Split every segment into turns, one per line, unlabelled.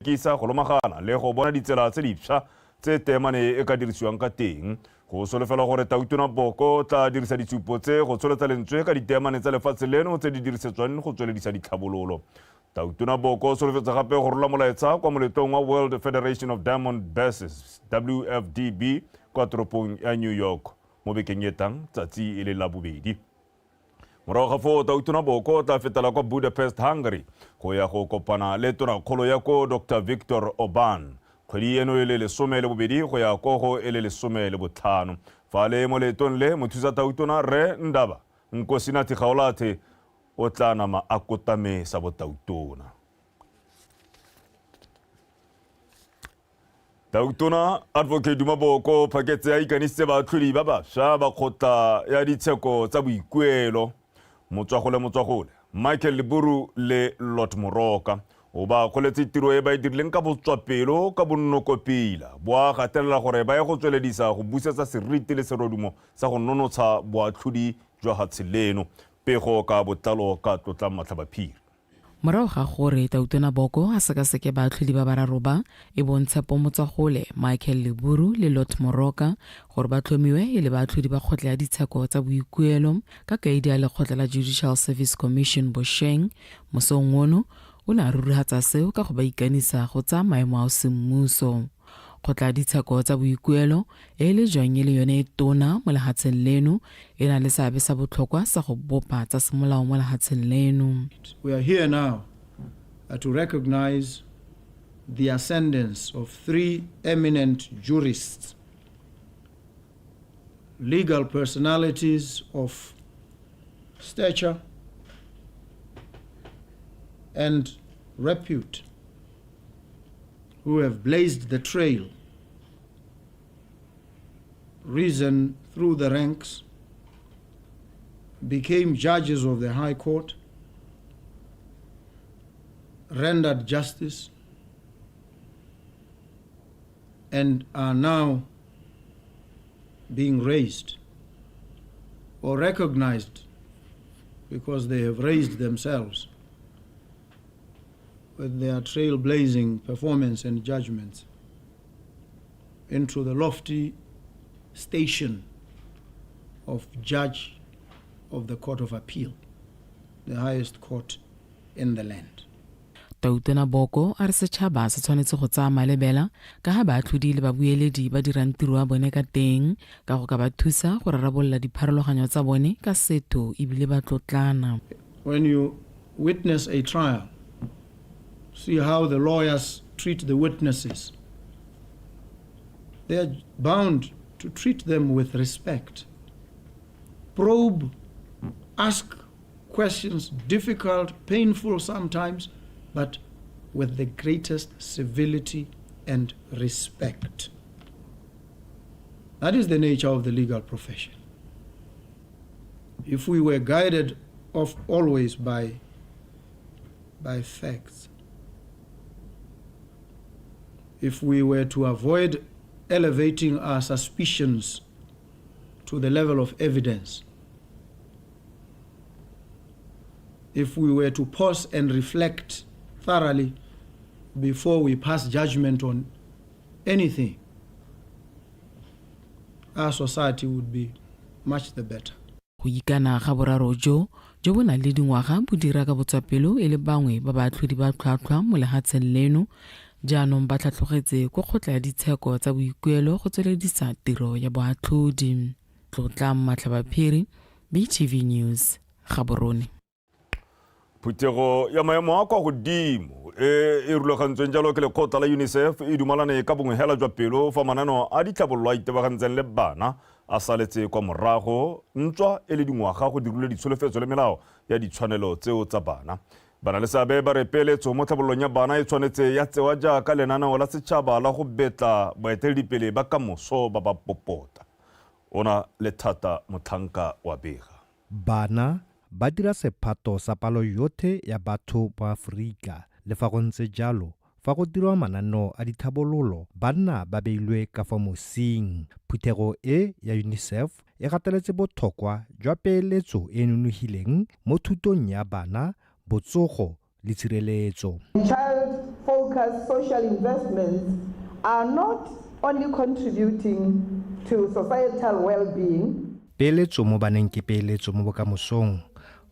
Rekisa, go lomagana le go bona ditsela tse difsa tse teemane e ka dirisiwang ka teng. Go solofelwa gore Tautona Boko o tla dirisa ditshupo tse go tsholetsa lentswe ka diteemane tsa lefatshe leno tse di dirisetswang go tsweledisa ditlhabololo. Tautona Boko o solofetse gape go rola molaetsa kwa moletlong wa World Federation of Diamond Bourses, WFDB, kwa toropong ya New York mo bekeng e tlang tsatsi e le Labobedi. Morago ga foo, Tautona Boko o tla fetela kwa Budapest, Hungary go ya go kopana le tonakgolo ya ko Doctor Viktor Orban kgwedi eno e le 12 go ya ko go e le 15. Fa le mo leetong le, mothusa tautona Rre Ndaba Nkosinathi Gaolathe o tla nama a kotame sa botautona. Tautona Advocate Duma Boko o phaketse a ikanisitse baatlhodi ba bašwa ba kgotla ya ditsheko tsa boikuelo Motswagole Motswagole, Michael Leburu le Lot Moroka. O ba akgoletse tiro e ba e dirileng ka botswapelo ka bonnokopila, bo a gatelela gore ba ye go tsweledisa go busetsa seriti le serodumo sa go nonotsha boatlhodi jwa hatshe leno. Pego ka botlalo ka Tlotlang Matlhabaphiri.
Morago ga gore Tautona Boko a sekaseke baatlhodi ba bararo ba, e bong Tshepo Motswagole, Michael Leburu le Lot Moroka, gore ba tlhomiwe e le baatlhodi ba kgotla ya ditsheko tsa boikuelo ka kaedi ya lekgotla la Judicial Service Commission bosheng, mosong ono o ne a rurihatsa seo ka go ba ikanisa go tsaya maemo ao semmuso. Kgotla ya ditsheko tsa boikuelo, e e lejwang e le yone e tona mo lehatsheng leno, e na le seabe sa botlhokwa sa go bopa tsa semolao mo lehatsheng leno.
We are here now to recognize the ascendance of three eminent jurists, legal personalities of stature and repute who have blazed the trail, risen through the ranks, became judges of the High Court, rendered justice, and are now being raised or recognized because they have raised themselves with their trailblazing performance and judgments into the lofty station of judge of the Court of Appeal, the highest court in the land.
Tautona Boko a re setšhaba se tshwanetse go tsaya malebela ka ga baatlhodi le babueledi ba dirang tiro ya bone ka teng ka go ka ba thusa go rarabolola dipharologanyo tsa bone ka setho ebile ba tlotlana.
When you witness a trial, see how the lawyers treat the witnesses. They are bound to treat them with respect. Probe, ask questions, difficult, painful sometimes, but with the greatest civility and respect. That is the nature of the legal profession. If we were guided off always by facts, if we were to avoid elevating our suspicions to the level of evidence, if we were to pause and reflect thoroughly before we pass judgment on anything, our society would be much the better.
Go ikana ga boraro jo, jo bo nang le dingwaga bo dira ka botswapelo e le bangwe ba baatlhodi ba tlhwatlhwa mo lehatsheng leno, jaanong ba tlhatlhogetse kwa kgotla ya ditsheko tsa boikuelo go tsweledisa tiro ya boatlhodi. Tlotlang Matlhabaphiri, BTV News, Gaborone.
Phuthego ya maemo a kwa godimo e e rulagantsweng jalo ke lekgotla la UNICEF e dumalane ka bongwe hela jwa pelo fa mananeo a ditlhabololo a itebagantseng le bana a saletse kwa morago ntswa e le dingwaga go dirilwe ditsholofetso le melao ya ditshwanelo tseo tsa bana. Bana le seabe ba re peeletso mo tlhabololong ya bana e tshwanetse ya tsewa jaaka lenaneo la setšhaba la go betla baeteledipele ba kamoso ba ba popota. O na le thata motlhanka wa bega.
Bana ba dira sephato sa palo yothe ya batho mo Aforika. Le fa go ntse jalo, fa go dirwa mananeo a dithabololo, banna ba beilwe ka fa mosing. Phuthego e ya UNICEF e gateletse bothokwa jwa peeletso e e nonogileng mo thutong ya bana, botsogo le tshireletso.
Child Focused social investments are not only contributing to societal well-being.
Peeletso mo baneng ke peeletso mo bokamosong.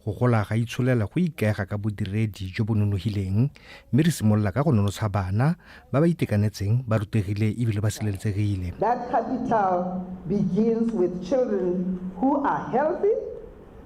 Go gola ga itsholelo go ikaega ka bodiredi jo bo nonofileng, mme re simolola ka go nonotsha bana ba ba itekanetseng, ba rutegile ebile ba sireletsegile.
That capital begins with children who are healthy,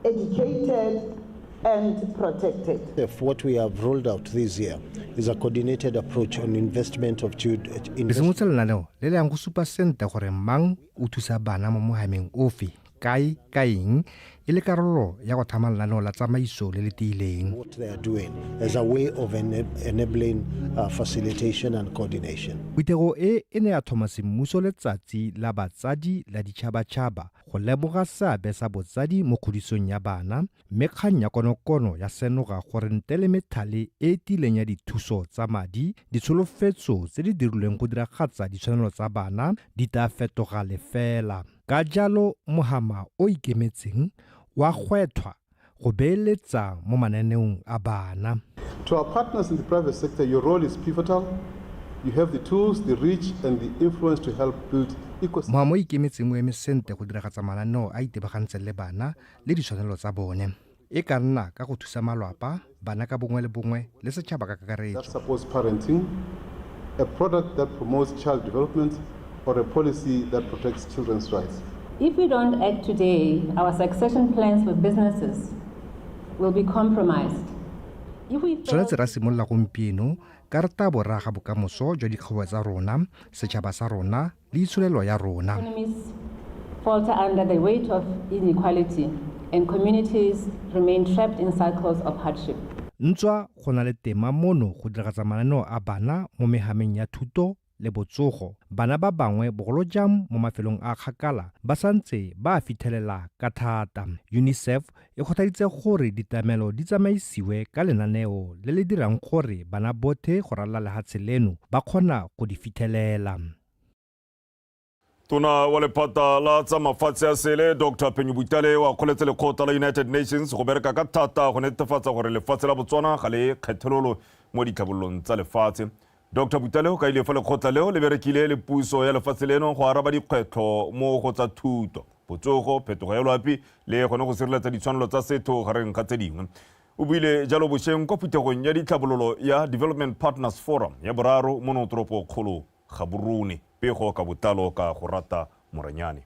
educated, and protected.
If what we have rolled out this year is a coordinated approach on investment of children.
Re simolotse lenaneo le le yang go supa sentle gore mang o thusa bana mo mohameng ofe, kae, ka eng, e le karolo ya go tlhama lenaneo la tsamaiso le le tiileng.
What they are doing as a way of enabling facilitation and coordination.
Phuthego e e ne ya tlhoma semmuso Letsatsi la Batsadi la Ditšhabatšhaba go lemoga seabe sa botsadi mo kgodisong ya bana, mme kgang ya konokono ya senoga gore ntle le methale e e tiileng ya dithuso tsa madi, ditsholofetso tse di dirilweng go diragatsa ditshwanelo tsa bana di tla fetoga lefela. Ka jalo mohama o ikemetseng wa gwethwa go beeletsa mo mananeong a bana.
To our partners in the private sector, your role is pivotal. You have the tools, the reach, and the influence to help build ecosystems.
Mohama o ikemetseng o eme sentle go diragatsa mananeo a itebagantseng le bana le ditshwanelo tsa bone. E ka nna ka go thusa malwapa, bana ka bongwe le bongwe le setšhaba ka kakaretso.
That supports parenting, a product that promotes child development, or a policy that protects children's rights.
If we don't act today, our succession plans for businesses will be compromised. If we fail
Tshwanetse ra simolola gompieno ka re tla bo re aga bokamoso jwa dikgwebo tsa rona, setšhaba sa rona le itsholelo ya rona.
Economies falter under the weight of inequality and communities remain trapped in cycles of hardship.
Ntswa go na le tema mono go diragatsa mananeo a bana mo mehameng ya thuto le botsogo, bana ba bangwe bogolo jang mo mafelong a kgakala ba santse ba a fitlhelela ka thata. UNICEF e kgothaditse gore ditlamelo di tsamaisiwe ka lenaneo le le dirang gore bana botlhe go ralala lefatshe leno ba kgona go di fitlhelela.
Tona wa lephata la tsa mafatshe a sele Dr Phenyo Butale wa kgoletse lekgotla la United Nations go bereka ka thata go netefatsa gore lefatshe la Botswana ga le kgethololo mo ditlhabololong tsa lefatshe. Dr Butale o kaile fa lekgotla leo le berekile le puso ya lefatshe leno go araba dikgwetlho mo go tsa thuto, botsogo, phetogo ya loapi le gone go sireletsa ditshwanelo tsa setho gareng ga tse dingwe. O buile jalo bošeng kwa phuthegong ya ditlhabololo ya Development Partners Forum ya boraro mo toropokgolo Gaborone. Pego ka botlalo ka go rata Moranyane.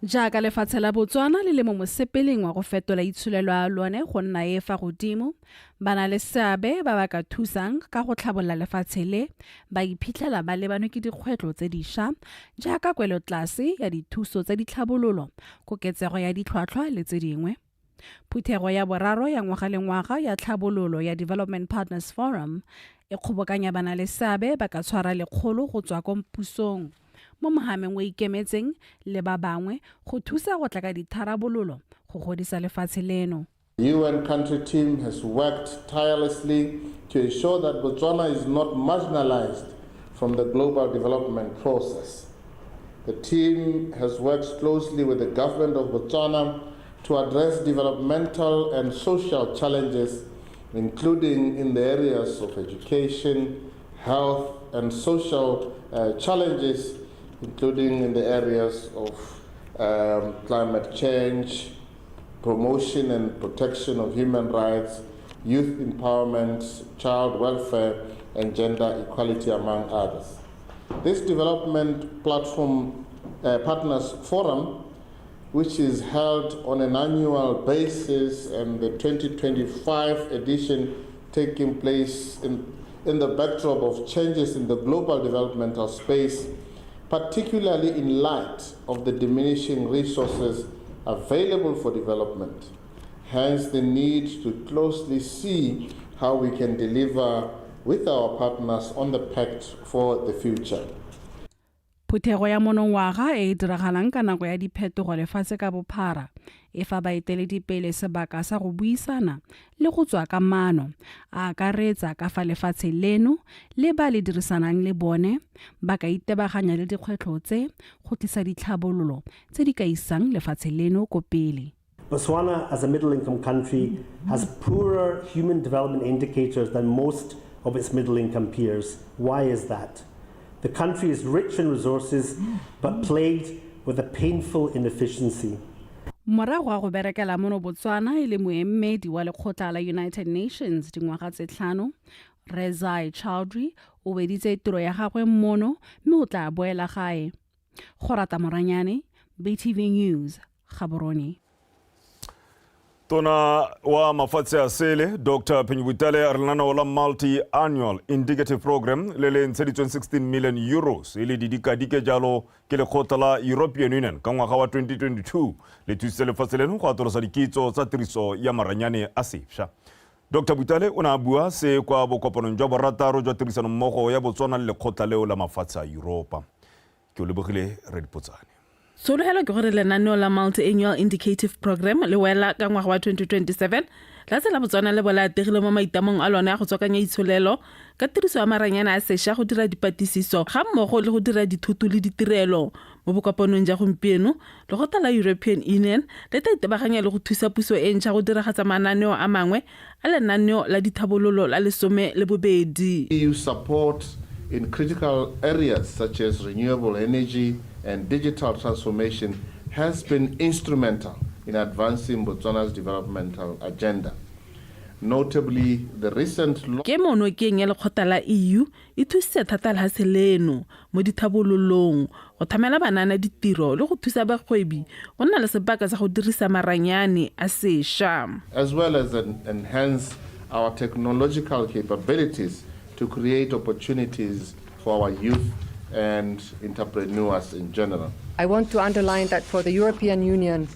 Jaaka lefatshe la Botswana le le mo mosepeleng wa go fetola itsholelo ya lone go nna e fa godimo, ba na le seabe ba ba ka thusang ka go tlhabolola lefatshe le, ba iphitlhela ba lebanwe ke dikgwetlho tse dišwa jaaka kwelotlase ya dithuso tsa ditlhabololo, koketsego ya ditlhwatlhwa le tse dingwe. Phuthego ya boraro ya ngwaga le ngwaga ya tlhabololo ya Development Partners Forum e kgobokanya bana le seabe ba ka tshwara lekgolo go tswa ko pusong mo mohameng o ikemetseng le ba bangwe go thusa go tla ka ditharabololo go godisa lefatshe leno.
The UN country team has worked tirelessly to ensure that Botswana is not marginalized from the global development process. The team has worked closely with the government of Botswana to address developmental and social challenges, including in the areas of education, health, and social challenges, including in the areas of climate change, promotion and protection of human rights, youth empowerment, child welfare, and gender equality, among others. This Development Platform Partners Forum, which is held on an annual basis, and the 2025 edition taking place in the backdrop of changes in the global developmental space, particularly in light of the diminishing resources available for development. Hence, the need to closely see how we can deliver with our partners on the pact for the future.
Phuthego ya monongwaga e e diragalang ka nako ya diphetogo lefatshe ka bophara e fa baeteledipele sebaka sa go buisana le go tswa ka maano a akaretsa ka fa lefatshe leno le ba le dirisanang le bone ba ka itebaganya le dikgwetlho tse go tlisa ditlhabololo tse di ka isang lefatshe leno ko pele.
Botswana, as a middle income country, has poorer human development indicators than most of its middle income peers. Why is that? The country is rich in resources, but plagued with a painful inefficiency.
Morago ga go berekela mono Botswana e le moemedi wa lekgotla la United Nations dingwaga tse tlhano, Rezai Chowdhury o weditse tiro ya gagwe mono mme o tla boela gae. Go rata Moranyane, BTV News, Gaborone.
Tona wa mafatshe a sele Dr Phenyo Butale a re lenaneo la Multi Annual Indicative Program le le ntsheditsweng 16 million euros e le didikadike jalo ke lekgotla la European Union ka ngwaga wa 2022 le thusitse lefatshe leno go atolosa dikitso tsa tiriso ya maranyane a sefša. Dr Butale o ne a bua se kwa bokopanong jwa borataro jwa tirisanommogo ya Botswana le lekgotla leo la mafatshe a Yuropa. Ke o lebogile Redipotsane.
Tshologelo ke gore lenaneo la Multi-Annual Indicative Programme le wela ka ngwaga wa 2027 la tsela Botswana le bo le ategile mo maitamong a lone a go tswakanya itsholelo ka tiriso ya maranyane a sešwa go dira dipatlisiso ga mmogo le go dira dithoto le ditirelo. Mo bokopanong ja gompieno, lekgotla la European Union le tla itebaganya le go thusa puso e ntšha go diragatsa mananeo a mangwe a lenaneo la dithabololo la 12.
EU support in critical areas such as renewable energy and digital transformation has been instrumental in advancing Botswana's developmental agenda. Notably, the recent
Kemo nokeng ya lekgotla la EU e thusitse thata lehatshe leno mo dithabololong, go thamela banana ditiro le go thusa bagwebi go nna le sebaka sa go dirisa maranyane a sesha.
As well as enhance our technological capabilities to create opportunities for our youth and entrepreneurs in general.
I want to underline that for the European Union,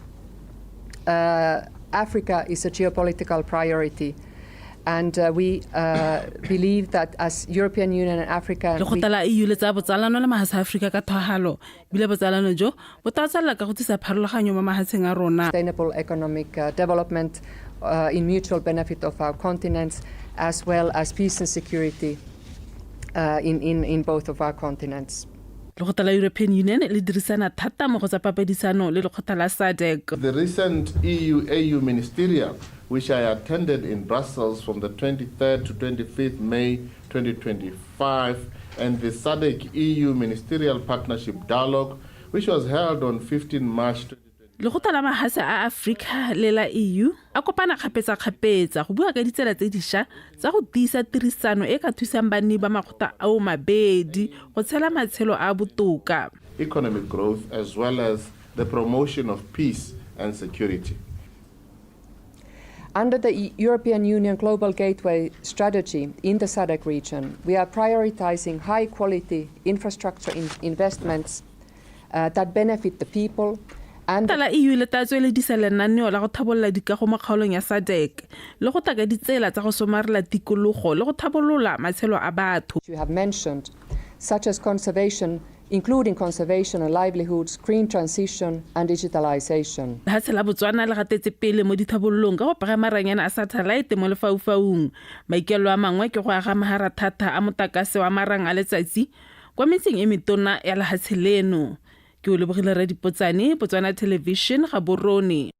Africa is a geopolitical priority. And we believe that as European Union and Africa...
Lekgotla la EU le tsaya botsalano le mahatshe a Aforika ka thwahalo, ebile botsalano jo bo tla tswelela ka go tlisa pharologanyo mo mahatsheng a rona.
Sustainable economic development in mutual benefit of our continents, as well as peace and security in both of our continents.
Lekgotla la European Union le dirisana thata mo go tsa papadisano le lekgotla la SADC.
The recent EU-AU ministerial, which I attended in Brussels from the 23rd to 25th May 2025, and the SADC EU Ministerial Partnership Dialogue, which was held on 15 March 2025.
Lekgotla la mahatshe a Afrika le la EU a kopana kgapetsa-kgapetsa go bua ka ditsela tse dišwa tsa go tiisa tirisano e ka thusang banni ba makgotla ao mabedi go tshela matshelo a botoka.
Economic growth as well as the promotion of peace and security.
Under the European Union Global Gateway strategy in the SADC region, we are prioritizing high-quality infrastructure investments that benefit the people.
Lekgotla la EU le tla tsweledisa lenaneo la go thabolola dikago mo kgaolong ya SADC le go tla ka ditsela tsa go somarela tikologo le go thabolola matshelo a batho.
You have mentioned, such as conservation, including conservation and livelihoods, green transition and digitalization.
Lehatshe la Botswana le gatetse pele mo dithabololong ka go pega maranyane a satellite mo lefaufaung. Maikaelelo a mangwe ke go aga maharathata a motakase wa marang a letsatsi kwa metseng e metona ya lehatshe leno. Ke o lebogile Radipotsane, Botswana Television, Gaborone.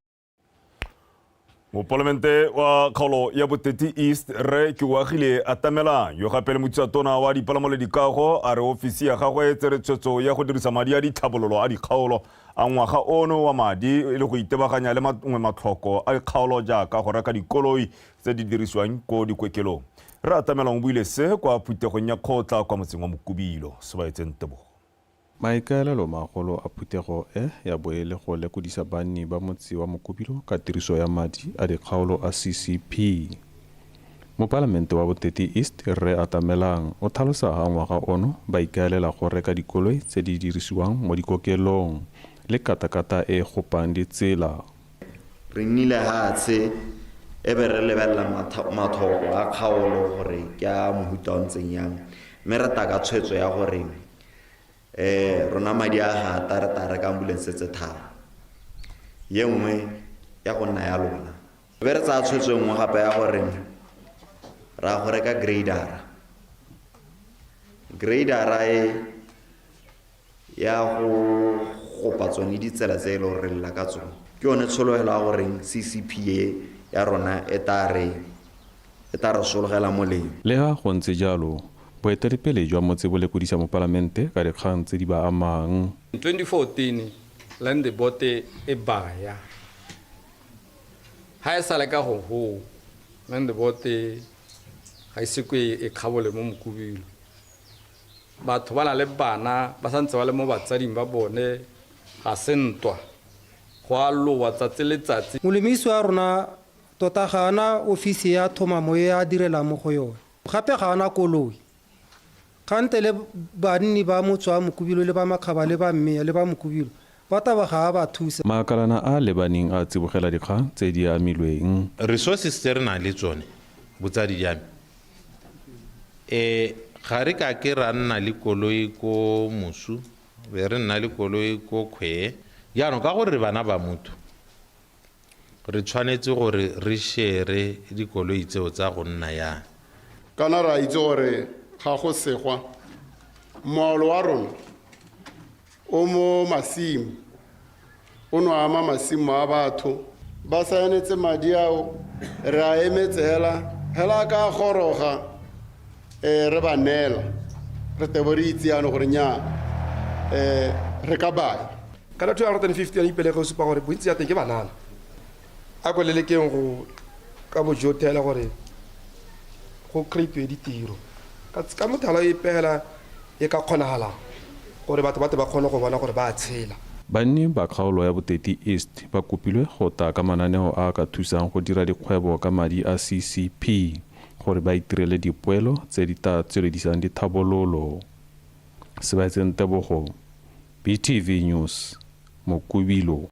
Mopalamente wa kgaolo ya Boteti East Rre Keoagile Atamelang yo gape le mothusa-tona wa dipalamo le dikago a re ofisi ya gagwe e tsere tshwetso ya go dirisa madi a ditlhabololo a dikgaolo a ngwaga ono wa madi e le go itebaganya le mangwe matlhoko a dikgaolo jaaka go reka dikoloi tse di dirisiwang ko dikokelong. Rre Atamelang o buile se kwa phuthegong ya kgotla kwa motseng wa Mokubilo. Sebaetseng Tebogo.
Maikaelelo magolo a phuthego e ya bo e le go lekodisa banni ba motse wa Mokubilo ka tiriso ya madi a dikgaolo a CCP. Mopalamente wa Boteti East Rre Atamelang o tlhalosa ha ngwaga ono ba ikaelela go reka dikoloi tse di dirisiwang mo dikokelong le katakata e gopang ditsela.
Re nnile hatshe e be re lebelela mathoko a kgaolo gore ke a mohuta o ntseng yang, mme re taka tshwetso ya gore rona madi a gata re tla reka ambulance tse 3, ye nngwe ya go nna ya lona. Be re tsaya tshwetso e nngwe gape ya gore ra go reka gradera. Gradera e ya go gopa tsone ditsela tse e leng gore re lela ka tsone. Ke yone tshologelo ya goreng CCP e ya rona e tla re e tla re sologela molemo.
Le ha go ntse jalo, boeteledipele jwa motse bo lekodisa mopalamente ka dikgang tse di ba amang.
In 2014, land board e baya. Ha e sale ka go ho, land board ga ise ko e kgabole mo Mokubilo. Batho ba na le bana ba santse ba le mo batsading ba bone, ga se ntwa. Go a lowa tsatsi le tsatsi.
Molemisi wa rona tota ga ana ofisi ya thomamo e a direlang mo go yone. Gape ga ana koloi. Kgante le banni ba motse wa Mokubilo le ba Makgaba le ba Mmea le ba Mokubilo ba taba ga a ba thusa.
Makalana a lebaneng a tsibogela dikgang tse di amilweng.
Resources tse re nang le tsone, botsadi jwa me, ga re ka ke ra nna le koloi ko Mosu, be re nna le koloi ko Khwee. Jaanong ka gore re bana ba motho, re tshwanetse gore re share dikoloi tseo tsa go nna yang.
Kana ra itse gore ga go segwa, moalo wa rona o mo masimo, o no ama masimo a batho. Ba saenetse madi ao, re a emetse hela, hela ka goroga, re ba neela. Re tle bo re itse jaanong gore nnyaa, re ka baya.
Kana 250 ya ipelege go supa gore bontsi ya teng ke banana. A ko lelekeng go ka bojothela gore go create ditiro. Ka mothala e pegela e ka kgonagalang gore batho ba tle ba kgone go bona gore ba a tshela.
Banni ba kgaolo ya Boteti East ba kopilwe go tla ka mananeo a ka thusang go dira dikgwebo ka madi a CCP gore ba itirele dipoelo tse di tla tsweledisang dithabololo. Sebaetseng Tebogo, BTV News, Mokubilo.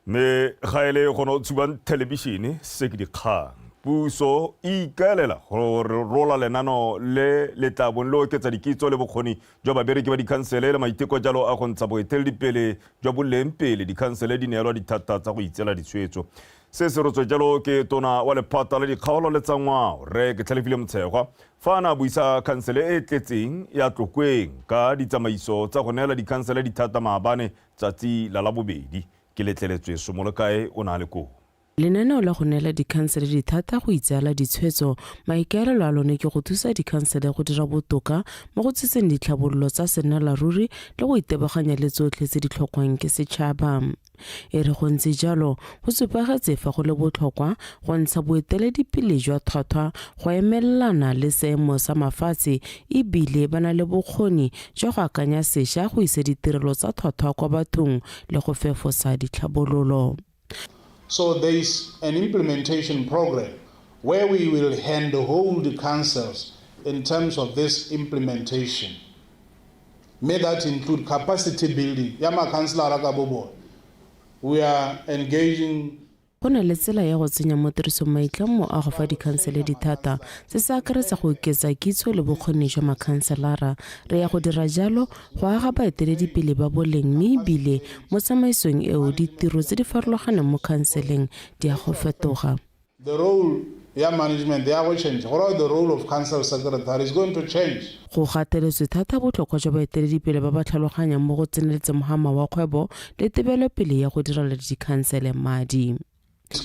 Mme ga e le gone o tshubang thelebišene, se ke dikgang. Puso e ikaelela go rola lenano le le tla bong le oketsa dikitso le bokgoni jwa babereki ba dikhansele le maiteko jalo a go ntsha boeteledipele jwa boleng pele dikhansele di neelwa dithata tsa go itseela ditshwetso. Se se rotswe jalo ke tona wa lephata la dikgaolo le tsa ngwao, Rre Ketlhalefile Motshegwa, fa a ne a buisa khansele e e tletseng ya Tlokweng ka ditsamaiso tsa go neela dikhansele dithata maabane tsatsi la Labobedi. Ke letleletswe Somolokae o ne a le koo.
Lenaneo la go neela dikhansele dithata go itseela ditshwetso, maikaelelo a lone ke go thusa dikhansele go dira botoka mo go tsiseng ditlhabololo tsa sennelaruri le go itebaganya le tsotlhe tse di tlhokwang ke setšhaba. E re go ntse jalo, go supagetse fa go le botlhokwa go ntsha boeteledipele jwa tlhwatlhwa go emelelana le seemo sa mafatshe ebile ba na le bokgoni jwa go akanya sešwa go isa ditirelo tsa tlhwatlhwa kwa bathong le go fefosa ditlhabololo.
So there is an implementation program where we will handhold councils in terms of this implementation. May that include capacity building. Ya ma-councillor ka bo bona. We are engaging.
Go na le tsela ya go tsenya mo tirisong maitlamo a go fa dikhansele dithata. Se se akaretsa go oketsa kitso le bokgoni jwa makhanselara. Re ya go dira jalo go aga baeteledipele ba boleng mme ebile mo tsamaisong eo ditiro tse di farologaneng mo khanseleng di a go fetoga.
The role ya management ya go change, go raya the role of council secretary is going to change.
Go gateletswe thata botlhokwa jwa baeteledipele ba ba tlhaloganyang mo go tseneletseng mohama wa kgwebo le tebelopele ya go direla dikhansele madi.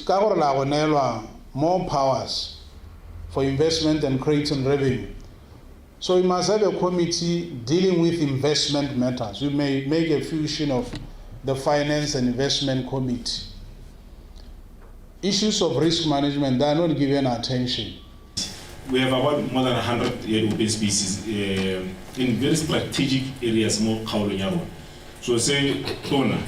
Ka gore la go neelwa more powers for investment and creating revenue. So we must have a committee dealing with investment matters. We may make a fusion of the Finance and Investment Committee. Issues of risk management, they are not given attention.
We have about more than 100 open spaces in very strategic areas mo kgaolong ya rona. So se tona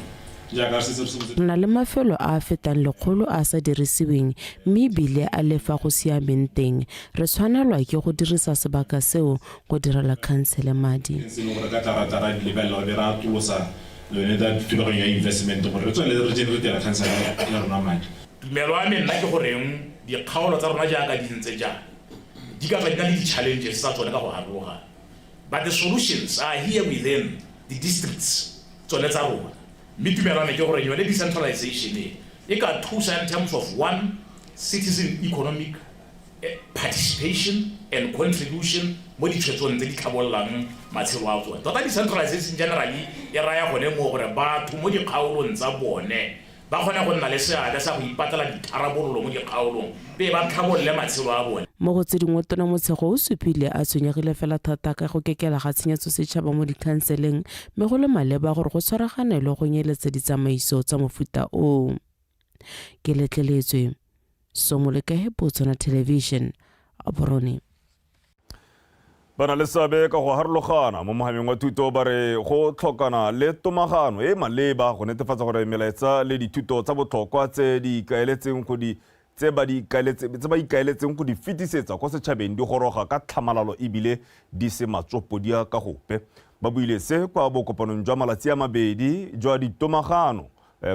jaaka re setse re simolotse.
Re na le mafelo a a fetang 100 a a sa dirisiweng mme ebile a le fa go siameng teng. Re tshwanelwa ke go dirisa sebaka seo go direla khansele madi.
Se e leng gore ka tla ra tla ra di lebelela gore re atolosa yone ta thulaganyo ya investment gore re tswelele re generatela khansele ya rona madi. Tumelo ya me nna ke goreng dikgaolo tsa rona jaaka di ntse jaana di ka tswa di na le di-challenges tsa tsone ka go harologana, but the solutions are here within the districts tsone tsa rona. Mme tumelo ya me ke gore yone decentralization e e ka thusa in terms of one citizen economic participation and contribution mo ditshwetsong tse di tlhabololang matshelo a tsone. Tota decentralization generally e raya gone moo gore batho mo dikgaolong tsa bone ba kgone go nna le seabe sa go ipatlela ditharabololo mo dikgaolong pele ba tlhabolole matshelo a bone.
Mo go tse dingwe Tona Motshegwa o supile a tshwenyegile fela thata ka go kekela ga tshenyetso setšhaba mo dikhanseleng mme go le maleba gore go tshwaraganelwe go nyeletsa ditsamaiso tsa mofuta o. Ke letleletswe. Somolekae, Botswana Television, Borone.
Ba na le seabe ka go harologana mo mohameng wa thuto ba re go tlhokana le tomagano e maleba go netefatsa gore melaetsa le dithuto tsa botlhokwa tse di ikaeletseng go di tse ba di tse ba ikaeletseng go di fetisetsa kwa setšhabeng di goroga ka tlhamalalo ebile di se matsopodia ka gope. Ba buile se kwa bokopanong jwa malatsi a mabedi jwa ditomagano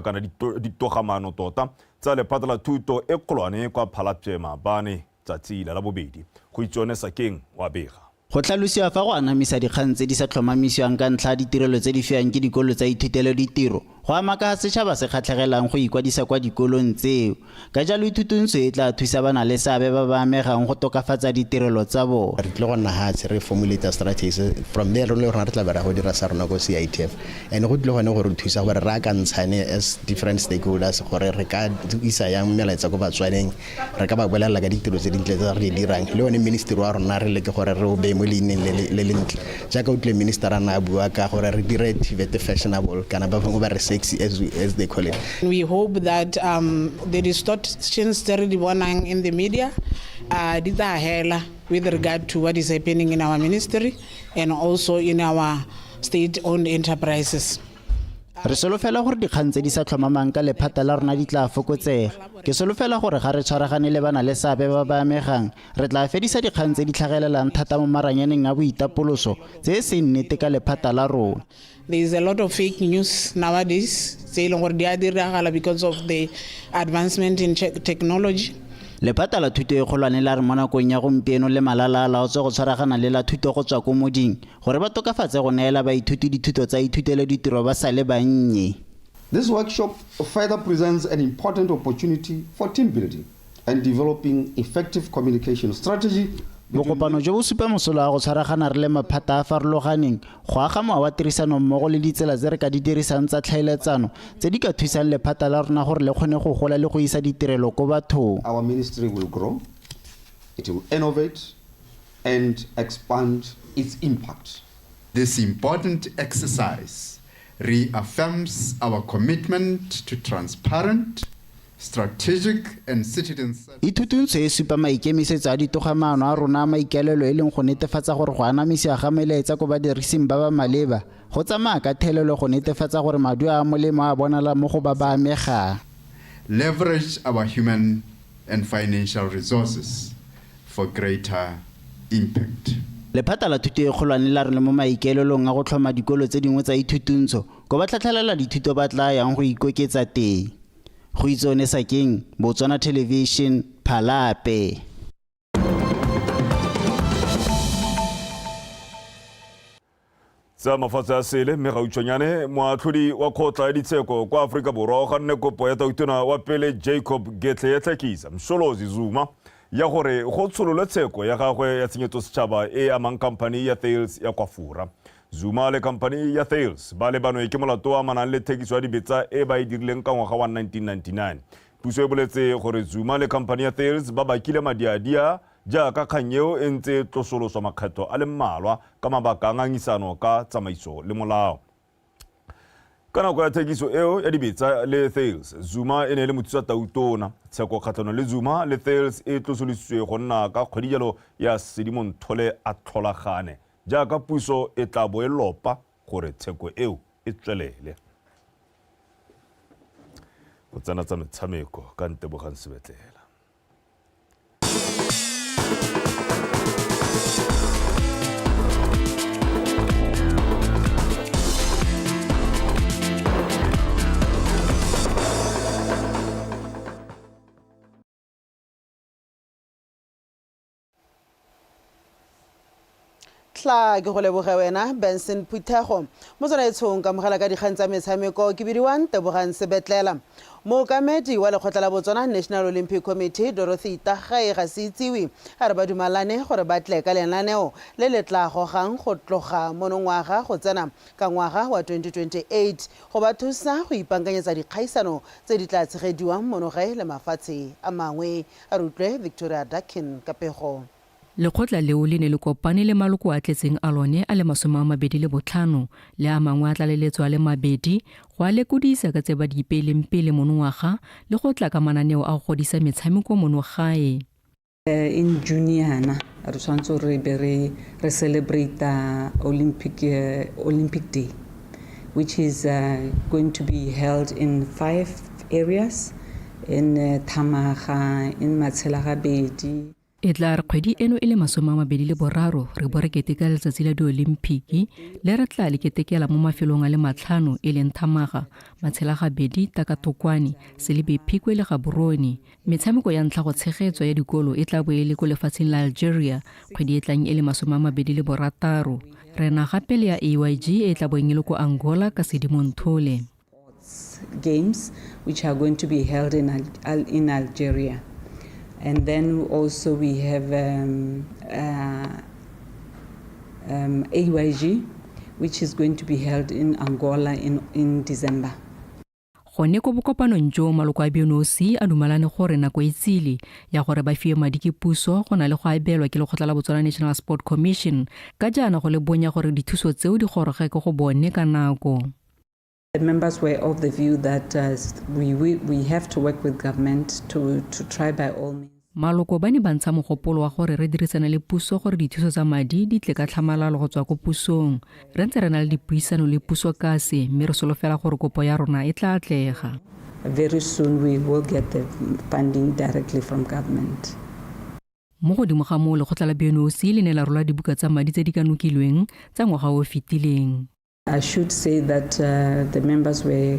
kana ditogamano tota tsa lephata la thuto e kgolwane kwa Phalapye maabane tsatsi la Labobedi. Go itsone Sakeng wa bega.
Go tlhalosiwa fa go anamisa dikgang tse di sa tlhomamisiwang ka ntlha ya ditirelo tse di fiwang ke dikolo tsa ithutelo ditiro go ama ka ga setšhaba se kgatlhegelang go ikwadisa kwa dikolong tseo. Ka jalo ithutuntsho e tla thusa ba na le seabe ba ba amegang go tokafatsa ditirelo tsa bone.
Re tlile go nna hatshe re formulate strategy from there le rona re tla be ra go dira sa rona ko CITF and go tlile gone go re thusa gore re akantshane as different stakeholders gore re ka isa yang melaetsa ko Batswaneng, re ka ba bolelela ka ditiro tse dintle tse re di dirang le one ministry wa rona re leke gore re o beye mo leineng le lentle jaaka o tlile minister a na a bua ka gore re dire TVET fashionable kana ba bangwe ba re sexy as they call it.
We hope that the distortions tse re di bonang in the media di tla hela with regard to what is happening in our ministry and also in our state-owned enterprises.
Re solofela gore dikgang tse di sa tlhomamang ka lephata la rona di tla fokotsega. Ke solofela gore ga re tshwaragane le bana le seabe ba ba amegang, re tla fedisa dikgang tse di tlhagelelang thata mo maranyaneng a boitapoloso tse e seng nnete ka lephata la rona.
There is a lot of fake news nowadays tse e leng gore di a diragala because of the advancement in technology.
Lephata la thuto e kgolwane la re mo nakong ya gompieno le malala a laotswe go tshwaragana le la thuto go tswa ko moding gore ba tokafatse go neela baithuti dithuto tsa ithutelo ditiro ba sa le bannye.
This workshop further presents an important opportunity for team building and developing effective communication strategy.
Bokopano jo bo supa mosola wa go tshwaragana re le maphata a farologaneng go aga mowa wa tirisanommogo le ditsela tse re ka di dirisang tsa tlhaeletsano tse di ka thusang lephata la rona gore le kgone go gola le go isa ditirelo ko bathong.
Our ministry will grow, it will innovate and expand its impact.
This important exercise reaffirms our commitment to transparent, strategic and citizen.
Ithutuntsho e supa maikemisetso a ditogamaano a rona a maikaelelo e leng go netefatsa gore go anamisiwa ga melaetsa ko badirising ba ba maleba go tsamaya ka thelelo go netefatsa gore maduo a molemo a bonala mo go ba ba amegang.
Leverage our human and financial resources for greater impact.
Lephata la thuto e kgolwane la re le mo maikaelelong a go tlhoma dikolo tse dingwe tsa ithutuntsho ko ba tlhatlhelela dithuto ba tla yang go ikoketsa teng. Go itsone Sakeng, Botswana Television, Phalape.
Tsa mafatshe a sele mme gautshwanyane moatlhodi wa kgotla ya ditsheko kwa Aforika Borwa o ganne kopo ya tautona wa pele Jacob Gedleyihlekisa Msholozi Zuma ya gore go tshololwe tsheko ya gagwe ya tshenyetso setšhaba e amang khamphani ya Thales ya kwa Fora. Zuma le khamphani ya Thales ba lebanwe ke molato o amanang le thekiso ya dibetsa e ba e dirileng ka ngwaga wa 1999. Puso e boletse gore Zuma le khamphani ya Thales ba bakile madiadia jaaka kgang eo e ntse e tlosoloswa makgetho a le mmalwa ka mabaka a ngangisano ka tsamaiso le molao. Ka nako ya thekiso eo ya dibetsa le Thales, Zuma e ne e le mothusa tautona. Tsheko kgatlhanong le Zuma le Thales e tlosolositswe go nna ka kgwedi jalo ya Sedimonthole a tlholagane jaaka puso e tla bo e lopa gore tsheko eo e tswelele. Go tsena tsa metshameko ka Ntebogang Sebetlela.
Tla ke go leboge wena Benson Phuthego. Mo tswanaetshong ka mogela ka dikgang tsa metshameko ke bidiwang Tebogang Sebetlela. Mookamedi wa lekgotla la Botswana National Olympic Committee Dorothy Tagae ga se itsiwe a re ba dumalane gore ba tle ka lenaneo le le tla gogang go tloga monongwaga go tsena ka ngwaga wa 2028 go ba thusa go ipankanyetsa dikgaisano tse di tla tshegediwang monogae le mafatshe a mangwe. A re utlwe Victoria Dakin ka pego.
Lekgotla leo le ne le kopane le maloko a tletseng a lone a le 25 le a mangwe a tlaleletso a le mabedi go a lekodisa ka tse ba di ipeileng pele monongwaga le go tla ka mananeo a go godisa metshameko mono gae.
In June yana re tshwanetse gore re be re re celebrate Olympic Olympic Day which is going to be held in five areas in Thamaga, in Matshelagabedi.
E tla re kgwedi eno e le 23 re bo re keteka letsatsi la Diolimpiki le re tla le ketekela mo mafelong a le matlhano e leng Thamaga, Matshelagabedi, Takatokwane, Selebi Phikwe le Gaborone. Metshameko ya ntlha go tshegetswa ya dikolo e tla bo e le ko lefatsheng la Algeria kgwedi e tlang e le 26. Re na gape le ya AYG e e tla bong e le ko Angola ka Sedimonthole.
Games which are going to be held in, in Algeria. And then also we have um, uh, um, AYG, which is going to be held in Angola in, in December.
Gone ko bokopanong jo maloko a BNOC a dumalane gore nako e tsile ya gore ba fiwe madi ke puso go na le go abelwa ke lekgotla la Botswana National Sport Commission ka jaana go le bonya gore dithuso tseo di goroge ko go bone ka nako.
The members were of the view that uh, we, we, we have to work with government to, to try by all means.
Maloko ba ne ba ntsha mogopolo wa gore re dirisane le puso gore dithuso tsa madi di tle ka tlhamalalo go tswa ko pusong. Re ntse re na le dipuisano le puso ka se mme re solofela gore kopo ya rona e tla atlega.
Very soon we will get the funding directly from government.
Mo godimo ga moo, lekgotla la BNOC le ne la rola dibuka tsa madi tse di kanokilweng tsa ngwaga o o fetileng.
I should say that uh, the members were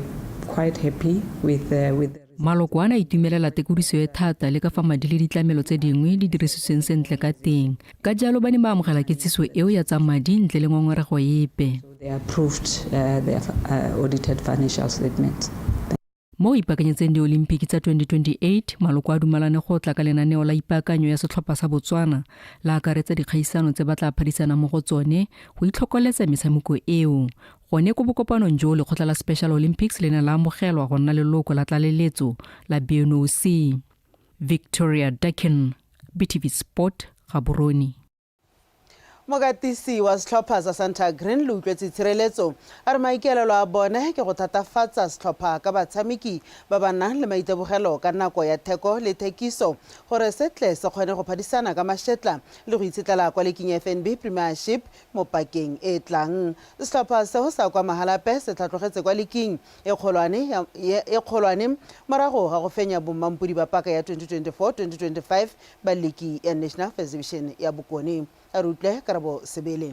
quite happy with, uh, with the
Maloko a ne a itumelela tekodiso e thata le ka fa madi le ditlamelo tse dingwe di dirisitsweng sentle ka teng. Ka jalo ba ne ba amogela kitsiso eo ya tsa madi ntle le ngongorego epe.
They approved uh, their uh, audited financial statements.
Mo go ipaakanyetseng Diolimpiki tsa 2028, maloko a dumalane go tla ka lenaneo la ipaakanyo ya setlhopha sa Botswana, la akaretsa dikgaisano tse ba tla phadisanang mo go tsone go itlhokoletsa metshameko eo. Gone ko bokopanong joo, lekgotla la Special Olympics le ne la amogelwa go nna leloko la tlaleletso la BNOC. Victoria Dakin, BTV Sport, Gaborone.
Mokatisi wa setlhopha sa Santa Green le utlwetse Tshireletso a re maikaelelo a bone ke go thatafatsa setlhopha ka batshameki ba ba nang le maitemogelo ka nako ya theko le thekiso gore se tle se kgone go phadisana ka mashetla le go itshetlela kwa liking ya FNB Premiership mo pakeng e e tlang. Setlhopha seo sa kwa Mahalape se tlhatlogetse kwa liking e kgolwane e kgolwane morago ga go fenya bommampodi ba paka ya 2024-2025 ba liki ya National First Division ya Bokone. A re utlwe Karabo Sebele.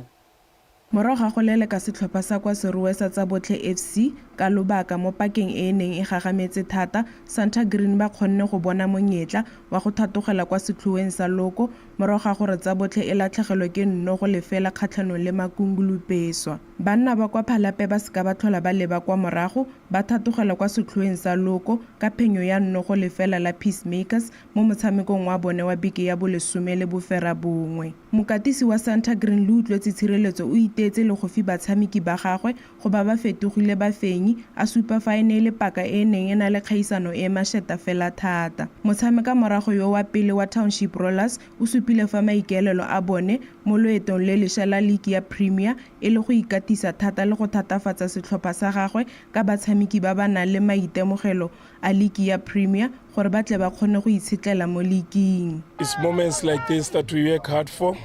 Morago ga go leleka setlhopha sa kwa Serowe sa Tsabotlhe FC ka lobaka mo pakeng e e neng e gagametse thata, Santa Green ba kgonne go bona monyetla wa go thatogela kwa setlhoeng sa loko morago ga gore Tsabotlhe e latlhegelwe ke 0-0 kgatlhanong le Makungulupeswa. Banna ba kwa Phalape ba seka ba tlhola ba leba kwa morago, ba thatogela kwa setlhoeng sa loko ka phenyo ya 1-0 la Peacemakers mo motshamekong wa bone wa beke ya bolesome le boferabongwe. Mokatisi wa Santa Green Leutlwetse Tshireletso o iteetse legofi batshameki ba gagwe go ba ba fetogile bafenyi, a supa fa e ne e le paka e e neng e na le kgaisano e e masheta fela thata. Motshameka morago yo wa pele wa Township Rollers o supile fa maikaelelo a bone mo loetong le lesha la liki ya Premier e le go ikatisa thata le go thatafatsa setlhopha sa gagwe ka batshameki ba ba nang le maitemogelo a liki ya Premier gore ba tle ba kgone go itshetlela mo liking.
It's moments like this that we work hard for.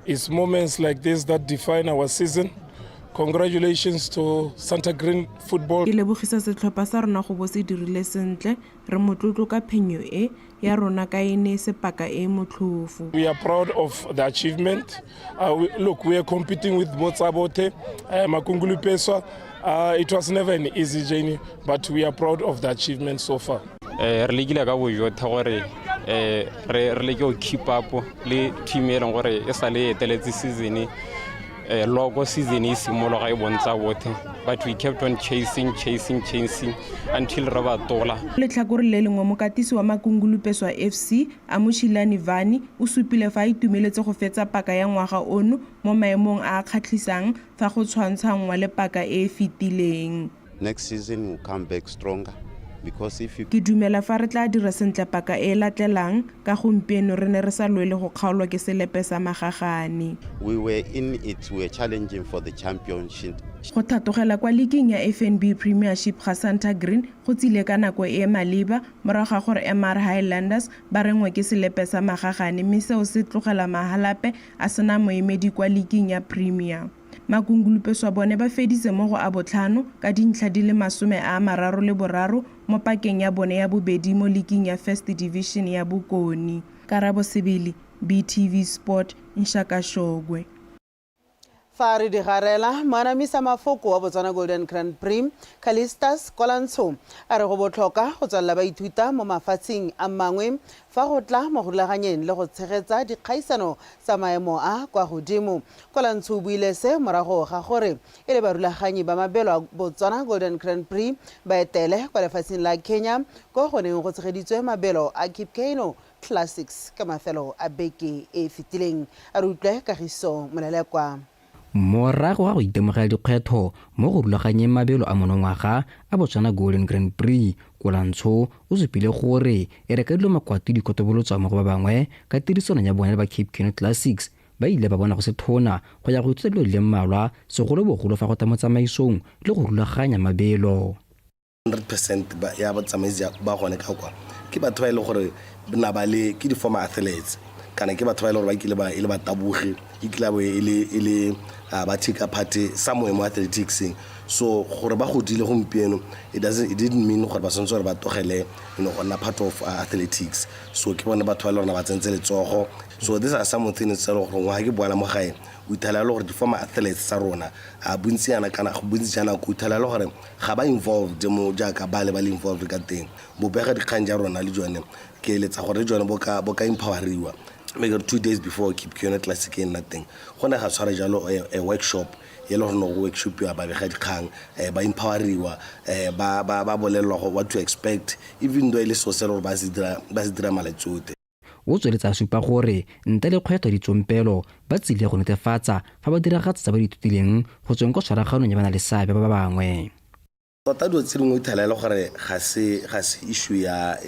It's moments like this that define our season. Congratulations to Santa Green Football.
Ke lebogisa setlhopha sa rona go bo se dirile sentle. Re motlotlo ka phenyo e ya rona ka e ne e se paka e e motlhofo.
We are proud of the achievement. Uh, we, look, we are competing with Botsabote, uh, Makungulu Peswa. Uh, it was never an easy journey, but we are proud of the achievement so far.
Eh, re lekile ka bojotlhe gore eh, re re leke go keep up le team e leng gore e sa le eteletse season Loko season e simologa e bontsha bothe, but we kept on chasing, chasing, chasing until re ba tola.
Letlhakore le lengwe, mokatisi wa Makungulupeswa FC, Amushilani Vani, o supile fa a itumeletse go fetsa paka ya ngwaga ono mo maemong a a kgatlhisang fa go tshwantshanngwa le paka e e fetileng.
Next season we'll come back stronger because if you
Ke dumela fa re tla dira sentle paka e e latlelang ka gompieno re ne re sa lwele go kgaolwa ke selepe sa magagane.
We were in it, we were challenging for the championship.
Go thatogela kwa liking ya FNB Premiership ga Santa Green go tsile ka nako e e maleba morago ga gore MR Highlanders ba rengwe ke selepe sa magagane mme seo se tlogela Mahalape a sena moemedi kwa liking ya Premier. Makungulupeswa bone ba feditse mo go a botlhano ka dintlha di le 33 mo pakeng ya bone ya bobedi mo liking ya First Division ya Bokone. Karabo Sebele, BTV Sport, Nshakashogwe.
Fa re di garela, moanamisa mafoko wa Botswana Golden Grand Prix, Callistus Kolantsho, a re go botlhoka go tswelela ba ithuta mo mafatsheng a mangwe fa go tla mo go rulaganyeng le go tshegetsa dikgaisano tsa maemo a kwa godimo. Kolantsho o buile se morago ga gore e le barulaganyi ba mabelo a Botswana Golden Grand Prix ba etele kwa lefatsheng la Kenya ko go neng go tshegeditswe mabelo a Kip Keino Classics ka mafelo a beke e e fetileng. A re utlwe Kagiso Molelekwa.
Morago ga go itemogela dikgwetlho mo go rulaganyeng mabelo a monongwaga a Botswana Golden Grand Prix, Kolantsho o supile gore e re ka dilo makwati di kotobolotswa mo go ba bangwe ka tirisano ya bone le ba Cape Canoe Classics, ba ile ba bona go se thona go ya go ithuta dilo di le mmalwa, segolobogolo fa go tla mo tsamaisong le go rulaganya mabelo.
100% ya botsamaisi ba gone ka kwa ke batho ba e leng gore na ba le ke di-former athletes kana ke batho ba e leng gore ba kile ba e le batabogi, e kile bo e le e le ba take part somewhere mo athleticseng. So gore ba godile gompieno, it doesn't it didn't mean gore ba tshwanetse gore ba tlogele go nna part of athletics. So ke bone batho ba e leng gore ba tsentse letsogo. So these are some things tse e leng gore ngwaga ke boela mo gae, o ithela e le gore di-former athletes tsa rona a bontsi yana kana bontsi ja nako o ithela e le gore ga ba involved mo jaaka ba le ba le involved ka teng. Bobega dikgang ja rona le jone ke eletsa gore le jone bo ka empoweriwa. Mme ke re 2 days before Cape Keino Classic e nna teng, go ne ga tshwara jalo a workshop e le gore ne go workshopiwa babega dikgang, ba empoweriwa, ba bolelelwa what to expect, even though e le so se le gore ba se dira malatsi otlhe.
O tsweletse a supa gore ntle le kgwetlho ditsompelo ba tsile go netefatsa fa ba diragatsa tsa ba di ithutileng go tsweng kwa tshwaraganong ya ba na le seabe ba ba bangwe.
Tota dilo tse dingwe ithela e le gore ga se issue ya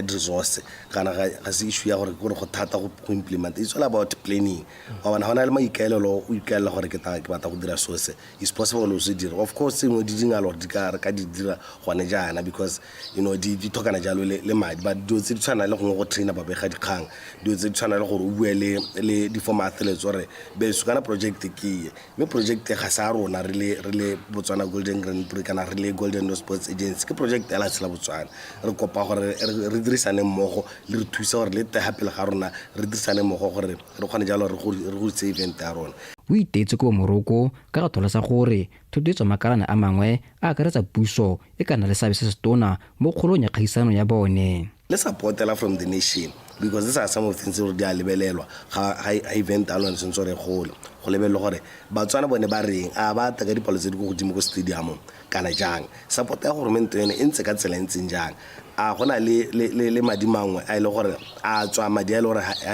di-resource kana ga se issue ya gore gore go thata go implement. It's all about planning wa bona. Ga o na le maikaelelo, o ikaelela gore ke batla go dira so se, it's possible o se dire. Of course, tse dingwe di dingalo gore di ka re ka di dira gone jaana because di tlhokana jalo le madi, but dilo tse di tshwana le gongwe go traina babega dikgang, dilo tse di tshwana le gore o bue le di-former athletes gore beso kana project ke e, mme project ga sa rona re le Botswana Golden Grand Prix kana re le Golden Door Sports Agency, ke project ya lefatshe la Botswana. Re kopa gore re dirisane mmogo le re thusa gore le tega pele ga rona, re dirisane mmogo gore re kgone jalo re godise event ya rona.
O iteetse ko moroko ka go tlhalosa gore thotloetso makalana a mangwe a akaretsa puso e ka nna le seabe se se tona mo kgolong ya kgaisano ya bone.
Le support-ela from the nation, because these are some of things gore di a lebelelwa ga event a lone sentse gore gole go lebelelwa gore Batswana bone ba reng, a ba ta ka dipalo tse di ko godimo ko stadiumong kana jang, support ya goromente yone e ntse ka tsela e ntseng jang, a go na le madi mangwe a e le gore a tswa, madi a e le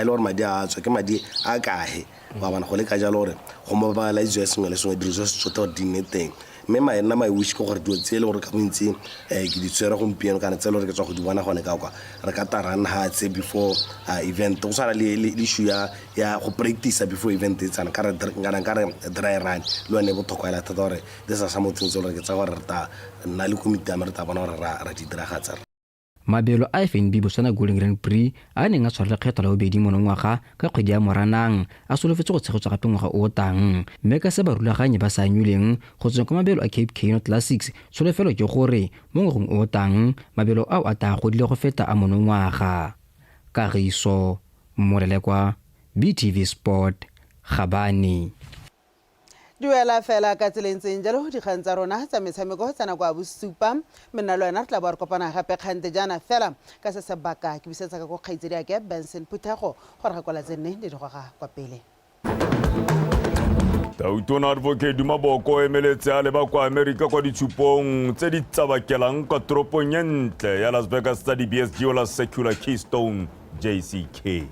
gore madi a tswa ke madi a kae wa bona. Go le ka jalo gore go mobilize sengwe le sengwe, di-resources tsotlhe gore di nne teng. Mme nna my wish ke gore dilo tse e le gore ka bontsi ke di tshwere gompieno kana tse e le gore ke tswa go di bona gone ka kwa, re ka ta run hatse before event, go tshwana le issue ya go practice before event e tsana kana ka re dry run le yone e botlhokwa hela thata, gore these are some of things tse e le gore ke tsa gore re ta nna le komiti ya me re ta bona gore ra di diragatsa.
Mabelo a FNB Botswana Golden Grand Prix a neng a tshwara lekgetho la bobedi monongwaga ka kgwedi ya Moranang a solofetse go tshegetswa gape ngwaga o o tang, mme ka se barulaganyi ba sa anyuleng go tsweng kwa mabelo a Cape Kano Classics, tsholofelo ke gore mo ngwageng o o tang mabelo ao a tla godile go feta a monongwaga. Kagiso Molelekwa, BTV Sport, Gabane.
Duela fela ka tseleng tseng jalo dikgang tsa rona tsa metshameko tsa nako ya bosupa, mme nna le wena re tla bo re kopana gape kgante jaana fela ka se sebaka. Ke busetsa ka ko kgaitsedi ake Benson Phuthego gore ga kwala tse nne di digoga kwa pele.
Tautona Advocate Duma Boko o emeletse a leba kwa Amerika kwa ditshupong tse di tsabakelang kwa toropong e ntle ya Las Vegas tsa di-BSG la Secular Keystone JCK.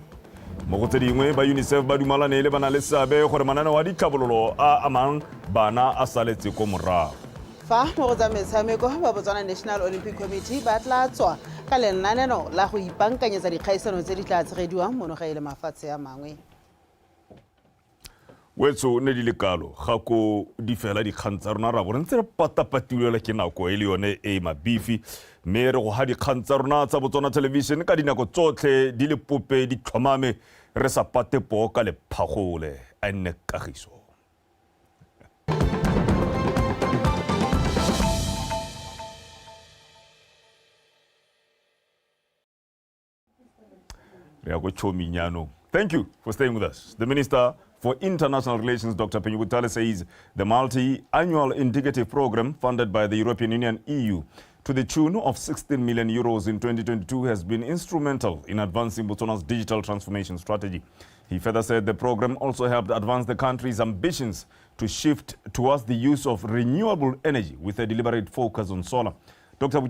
Mo go tse dingwe, ba UNICEF ba dumalane le bana le seabe gore mananeo a ditlhabololo a amang bana a saletse ko morago.
Fa mo go tsa metshameko, ba Botswana National Olympic Committee ba tla tswa ka lenaneno la go ipankanyetsa dikgaisano tse di tla tshegediwang mono ga e le mafatshe a mangwe.
Wetso ne di le kalo ga ko di fela dikgang tsa rona, ra bo re ntse re patapatilwela ke nako e le yone e e mabifi, mme re go ga dikgang tsa rona tsa Botswana Television ka dinako tsotlhe di le pope di tlhomame, re sa pate poo ka lephagole. A nne kagiso. Re ya ko tšhoming jaanong. Thank you for staying with us. The Minister for International Relations, Dr. Phenyo Butale, says the multi-annual indicative program funded by the European Union, EU, to the tune of 16 million euros in 2022 has been instrumental in advancing Botswana's digital transformation strategy. He further said the program also helped advance the country's ambitions to shift towards the use of renewable energy with a deliberate focus on solar. Dr.